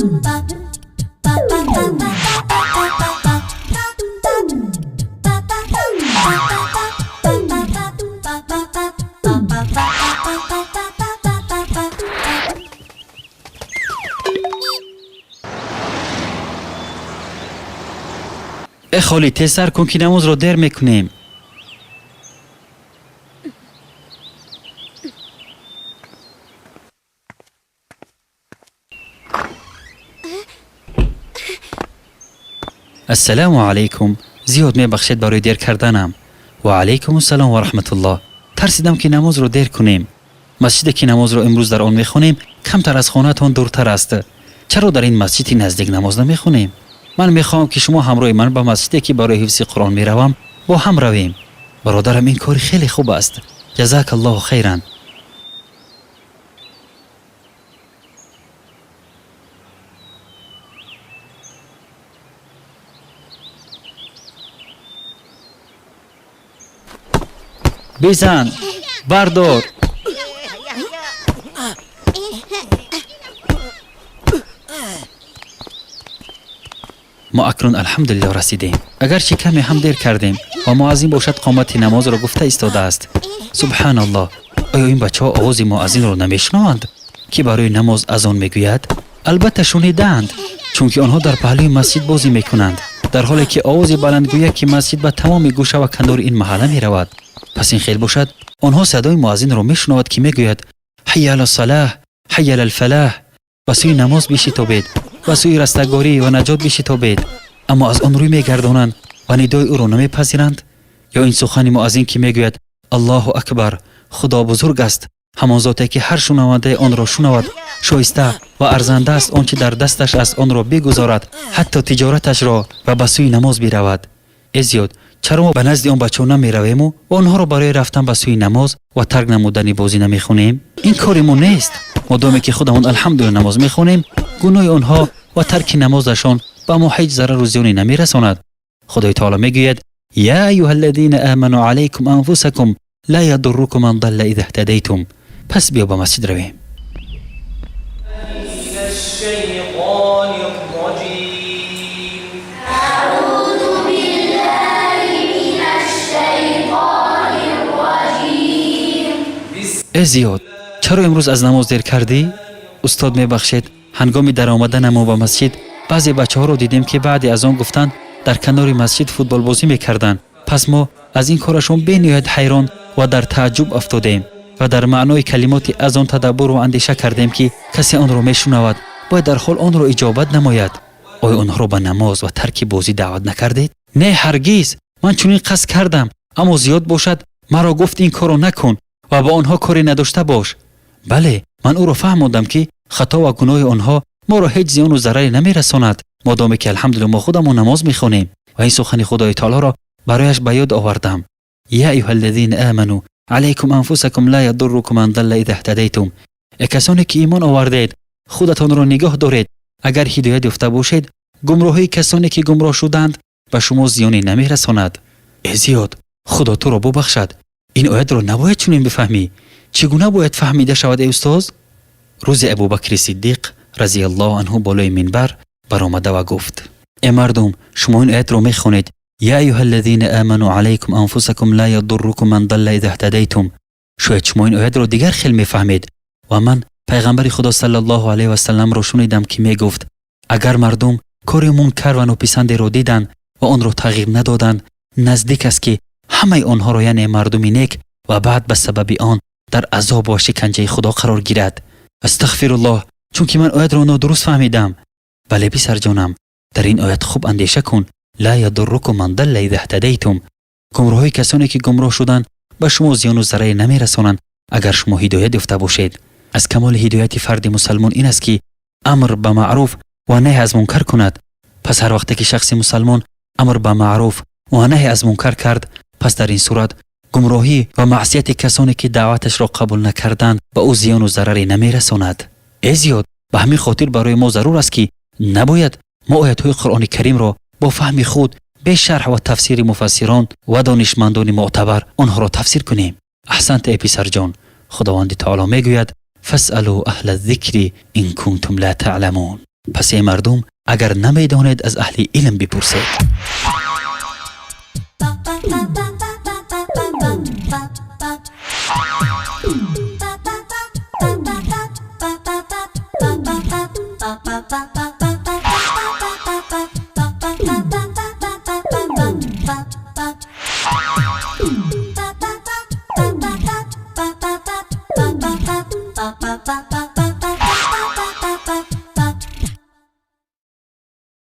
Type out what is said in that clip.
Э Холид, тезтар кун, ки намозро дер мекунем. Ассалому алайкум, зиёд мебахшед барои дер карданам. Ва алайкум ассалом ва раҳматуллоҳ. Тарсидам, ки намозро дер кунем. Масҷиде, ки намозро имрӯз дар он мехонем, камтар аз хонаатон дуртар аст. Чаро дар ин масҷиди наздик намоз намехонем? Ман мехоҳам, ки шумо ҳамроҳи ман ба масҷиде, ки барои ҳифзи Қуръон меравам, бо ҳам равем. Бародарам, ин кори хеле хуб аст. Ҷазакаллоҳу хайран. Бизан, бардор. Мо акнун, алҳамдулиллоҳ, расидем, агарчи каме ҳам дер кардем, ва муаззин бошад, қомати намозро гуфта истодааст. Субҳаналлоҳ, оё ин бачаҳо овози муаззинро намешунаванд, ки барои намоз азон мегӯяд? Албатта шунидаанд, чунки онҳо дар паҳлӯи масҷид бозӣ мекунанд, дар ҳоле ки овози баландгӯяки масҷид ба тамоми гӯша ва канори ин маҳалла меравад. Пас ин хел бошад, онҳо садои муаззинро мешунавад, ки мегӯяд: «Ҳайя ала салаҳ, ҳайя ала алфалаҳ», ба сӯи намоз бишитобед, ба сӯи растагорӣ ва наҷот бишитобед, аммо аз он рӯй мегардонанд ва нидои ӯро намепазиранд. Ё ин сухани муаззин, ки мегӯяд: «Аллоҳу акбар, Худо бузург аст, ҳамон зоте, ки ҳар шунавандаи онро шунавад, шоиста ва арзанда аст он чи дар дасташ аст, онро бигузорад, ҳатто тиҷораташро, ва ба сӯи намоз биравад». Э Зиёд, чаро мо ба назди он бачаҳо намеравему ва онҳоро барои рафтан ба сӯи намоз ва тарк намудани бозӣ намехонем? Ин кори мо нест. Модоме ки худамон, алҳамдулилла, намоз мехонем, гуноҳи онҳо ва тарки намозашон ба мо ҳеҷ зарару зиёне намерасонад. Худои таоло мегӯяд: «Я аюҳа аллазина аману алайкум анфусакум ла ядуррукум ман далла иза иҳтадайтум». Пас биё, ба масҷид равем. من الشيطان الرجيم. أعوذ بالله من الشيطان الرجيم. Э Зиёд, чаро имрӯз аз намоз дер кардӣ? Устод, мебахшед, ҳангоми даромаданамо ба масҷид баъзе бачаҳоро дидем, ки баъди аз он гуфтан дар канори масҷид футболбозӣ мекарданд. Пас мо аз ин корашон бениҳоят ҳайрон ва дар тааҷҷуб афтодем ва дар маънои калимоти азон тадаббуру андеша кардем, ки касе онро мешунавад, бояд дар ҳол онро иҷобат намояд. Оё онҳоро ба намоз ва тарки бозӣ даъват накардед? Не, ҳаргиз. Ман чунин қасд кардам, аммо Зиёд бошад маро гуфт: «Ин корро накун ва ба онҳо коре надошта бош». Бале, ман ӯро фаҳмондам, ки хато ва гуноҳи онҳо моро ҳеҷ зиёну зараре намерасонад, модоме ки, алҳамдулилла, мо худамон намоз мехонем, ва ин сухани Худои таолоро барояш ба ёд овардам: «Я аюҳа аллазина аману алайкум анфусакум ла ядуррукум ман далла иза иҳтадайтум». Э касоне ки имон овардед, худатонро нигоҳ доред. Агар ҳидоят ёфта бошед, гумроҳии касоне, ки гумроҳ шуданд, ба шумо зиёне намерасонад. Э Зиёд, Худо туро бубахшад, ин оятро набояд чунин бифаҳмӣ. Чӣ гуна бояд фаҳмида шавад, э устоз? Рӯзи Абубакри Сиддиқ разияллоҳу анҳу болои минбар баромада ва гуфт: «Э мардум, шумо ин оятро мехонед: Я аюҳа аллазина аману алайкум анфусакум ла ядуррукум ман далла иза иҳтадайтум. Шояд шумо ин оятро дигар хел мефаҳмед. Ва ман пайғамбари Худо саллаллоҳу алайҳи васалламро шунидам, ки мегуфт: агар мардум кори мункар ва нописандеро диданд ва онро тағйир надоданд, наздик аст, ки ҳамаи онҳоро, яъне мардуми нек ва баъд, ба сабаби он дар азоб ва шиканҷаи Худо қарор гирад. Астағфируллоҳ, чунки ман оятро нодуруст фаҳмидам». Бале, писарҷонам, дар ин оят хуб андеша кун: ла ядуррукум ман далла иза иҳтадайтум. Гумроҳии касоне, ки гумроҳ шуданд, ба шумо зиёну зараре намерасонанд, агар шумо ҳидоят ёфта бошед. Аз камоли ҳидояти фарди мусалмон ин аст, ки амр ба маъруф ва наҳй аз мункар кунад. Пас ҳар вақте ки шахси мусалмон амр ба маъруф ва наҳй аз мункар кард, пас дар ин сурат гумроҳӣ ва маъсияти касоне, ки даъваташро қабул накарданд, ба ӯ зиёну зараре намерасонад. Э Зиёд, ба ҳамин хотир барои мо зарур аст, ки набояд мо оятҳои Қуръони Каримро бо фаҳми худ, бе шарҳ ва тафсири муфассирон ва донишмандони мӯътабар онҳоро тафсир кунем. Аҳсанта, э писарҷон. Худованди таоло мегӯяд: «Фасъалу аҳла зикри ин кунтум ла таъламун». Пас эй мардум, агар намедонед, аз аҳли илм бипурсед. Ba ba ba.